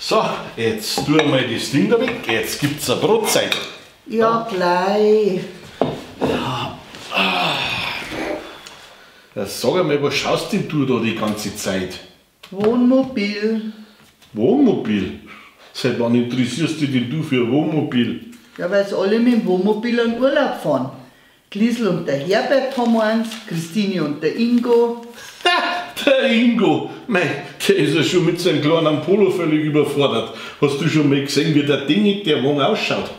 So, jetzt tun wir das Ding da weg. Jetzt gibt's eine Brotzeit. Ja, gleich. Ja, sag einmal, was schaust denn du da die ganze Zeit? Wohnmobil. Wohnmobil? Seit wann interessierst du dich denn du für Wohnmobil? Ja, weil's alle mit dem Wohnmobil in Urlaub fahren. Die Liesl und der Herbert haben eins, Christine und der Ingo. Ha, der Ingo! Mei, der ist ja schon mit seinem kleinen Polo völlig überfordert. Hast du schon mal gesehen, wie der Ding, der Wagen ausschaut?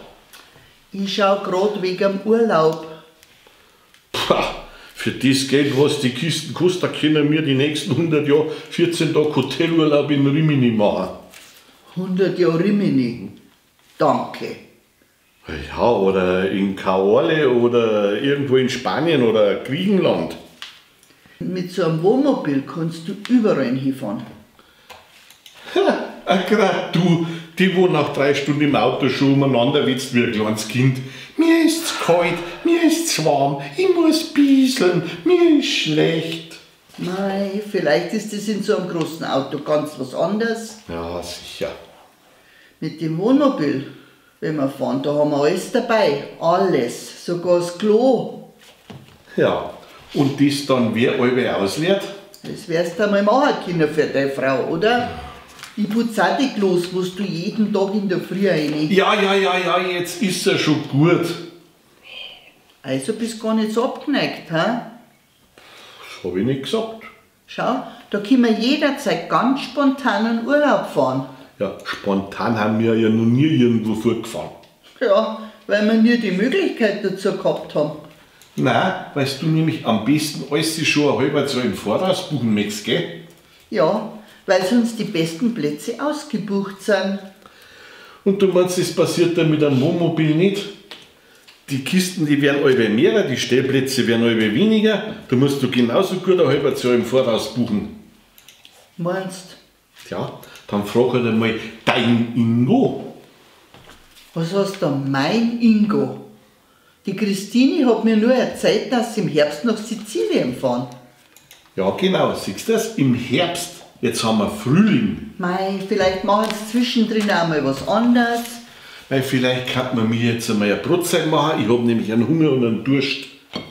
Ich schau grad wegen dem Urlaub. Pah, für das Geld, was die Kisten kosten, können wir die nächsten 100 Jahre 14 Tage Hotelurlaub in Rimini machen. 100 Jahre Rimini? Danke. Ja, oder in Caorle oder irgendwo in Spanien oder Griechenland. Mit so einem Wohnmobil kannst du überall hinfahren. Ha, grad du, die wo nach 3 Stunden im Auto schon umeinander wetzt wie ein kleines Kind. Mir ist's kalt, mir ist's warm, ich muss bieseln, mir ist schlecht. Mei, vielleicht ist das in so einem großen Auto ganz was anderes. Ja, sicher. Mit dem Wohnmobil, wenn wir fahren, da haben wir alles dabei. Alles, sogar das Klo. Ja, und das dann wer alle ausleert? Das wärst du einmal machen können für deine Frau, oder? Ich putz auch die Klos, wo du jeden Tag in der Früh rein. Ja, ja, ja, ja, jetzt ist ja schon gut. Also bist gar nicht so abgeneigt, hä? Das hab ich nicht gesagt. Schau, da können wir jederzeit ganz spontan in Urlaub fahren. Ja, spontan haben wir ja noch nie irgendwo fortgefahren. Ja, weil wir nie die Möglichkeit dazu gehabt haben. Nein, weil du nämlich am besten alles schon ein halbes Jahr im Voraus buchen möchtest, gell? Ja, weil sonst die besten Plätze ausgebucht sind. Und du meinst, das passiert dann mit einem Wohnmobil nicht? Die Kisten, die werden alle mehrer, die Stellplätze werden alle weniger. Da musst du genauso gut ein halbes Jahr im Voraus buchen. Meinst? Tja, dann frag halt einmal dein Ingo. Was heißt da mein Ingo? Die Christine hat mir nur erzählt, dass sie im Herbst nach Sizilien fahren. Ja genau, siehst du das? Im Herbst. Jetzt haben wir Frühling. Mei, vielleicht machen sie zwischendrin auch mal was anderes. Mei, vielleicht kann man mir jetzt einmal eine Brotzeit machen. Ich hab nämlich einen Hunger und einen Durst.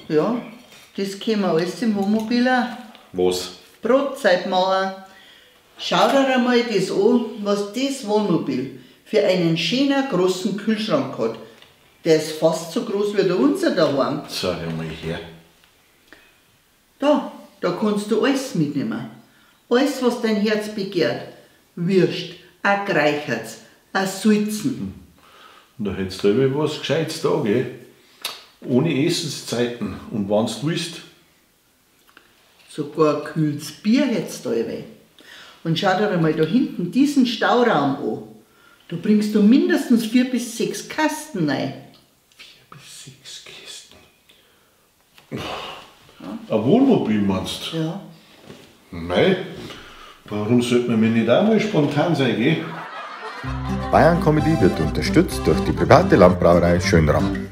Ja, das können wir alles im Wohnmobil auch. Was? Brotzeit machen. Schau dir einmal das an, was das Wohnmobil für einen schönen großen Kühlschrank hat. Der ist fast so groß wie der unser daheim. Sag einmal her. Da kannst du alles mitnehmen. Alles, was dein Herz begehrt. Würst, ein Geräucherts, ein Sulzen. Und da hättest du aber was Gescheites da, gell? Ohne Essenszeiten und wann's du willst. Sogar ein kühles Bier hättest du alle. Und schau dir einmal da hinten diesen Stauraum an. Da bringst du mindestens 4 bis 6 Kasten rein. 4 bis 6 Kisten? Ja. Ein Wohnmobil meinst du? Ja. Mei, warum sollte man mir nicht auch mal spontan sein, gell? Bayern Comedy wird unterstützt durch die private Landbrauerei Schönram.